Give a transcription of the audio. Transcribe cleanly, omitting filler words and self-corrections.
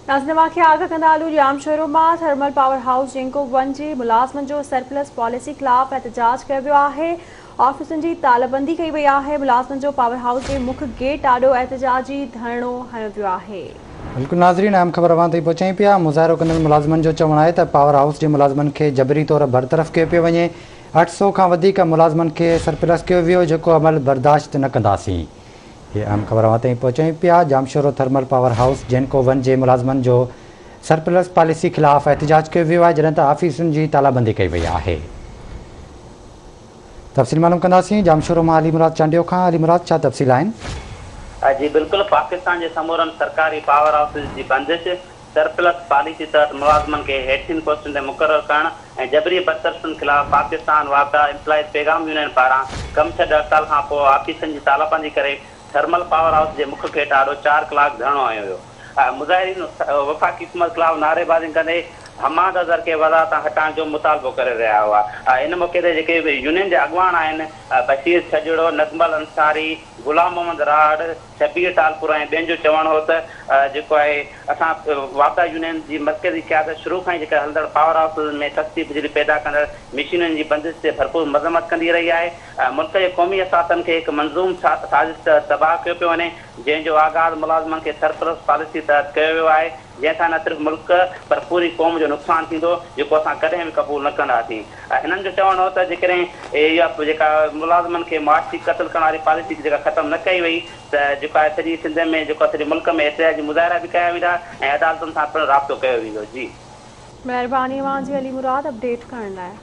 ناظرين اوهان کي آگاهه ڪندا هلون ڄامشورو مان thermal power house GENCO one جي ملازمن جو سرپلس پاليسي خلاف احتجاج ڪيو ويو آهي آفيسن جي تالابندي ڪئي وئي آهي ملازمن جو پاور هائوس جي مک گيٽ آڏو احتجاجي ڌرڻو هنيو ويو آهي. بلڪل ناظرين اهم خبر اوهان تائين پهچايون پيا مظاهرو ڪندڙ ملازمن جو چوڻ آهي ته پاور هائوس جي ملازمن کي جبري طور برطرف ڪيو پيو وڃي 800 کان وڌيڪ ملازمن کي سرپلس ڪيو ويو جيڪو عمل برداشت نه ڪنداسين. هي اهم خبر اوهان تائين پهچايون پيا، Jamshoro thermal power house Genco one جي ملازمن جو سرپلس پاليسي خلاف احتجاج ڪيو ويو آهي جڏهن ته آفيسن جي تالابندي ڪئي وئي آهي. تفصيل معلوم ڪنداسين ڄامشورو مان علي مراد چانڊيو کان، علي مراد ڇا تفصيل آهن؟ جي بلڪل پاڪستان جي سمورن سرڪاري پاور هائوسز جي بندش، سرپلس پاليسي تحت ملازمن کي هيٺين پوسٽن تي مقرر ڪرڻ ۽ جبري برطرفين خلاف پاڪستان واپڊا ايمپلائيز پيغام يونين پاران ڪم ڇڏ هڙتال کان پوء آفيسن جي تالابندي ڪري ٿرمل پاور هائوس جي مک گيٽ آڏو چار ڪلاڪ ڌرڻو هنيو ويو. مظاهرين وفاقي حڪومت خلاف نعريبازي ڪندي حماد اظهر کي وزارت تان هٽائڻ جو مطالبو ڪري رهيا هئا. ان موقعي تي جيڪي يونين جا اڳواڻ آهن بشير ڇڄڙو، نغمل انصاري، غلام محمد راهڙ، شبير ٽالپر ۽ ٻين جو چوڻ هو ته جيڪو آهي اسان واپڊا يونين جي مرڪزي قيادت شروع کان ئي جيڪا هلندڙ پاور هائوسز ۾ سستي بجلي پيدا ڪندڙ مشينن جي بندش تي ڀرپور مذمت ڪندي رهي آهي ملڪ جي قومي اثاثن کي هڪ منظوم سازش تحت تباهه ڪيو پيو وڃي جنهن جو آغاز ملازمن کي سرپلس پاليسي تحت ڪيو ويو آهي جنهن سان نه صرف ملڪ پر پوري قوم جو نقصان ٿيندو جيڪو اسان ڪڏهن به قبول نه ڪنداسين. هنن جو چوڻ هو ته جيڪڏهن اها جيڪا ملازمن کي معاشي قتل ڪرڻ واري پاليسي جيڪا ختم نه ڪئي وئي ته جيڪو آهي سڄي سنڌ ۾ جيڪو آهي سڄي ملڪ ۾ احتجاجي مظاهرا به ڪيا ويندا ۽ عدالتن سان پڻ رابطو ڪيو ويندو. جي. مهرباني اوهان جي علي مراد اپڊيٽ ڪرڻ لاء.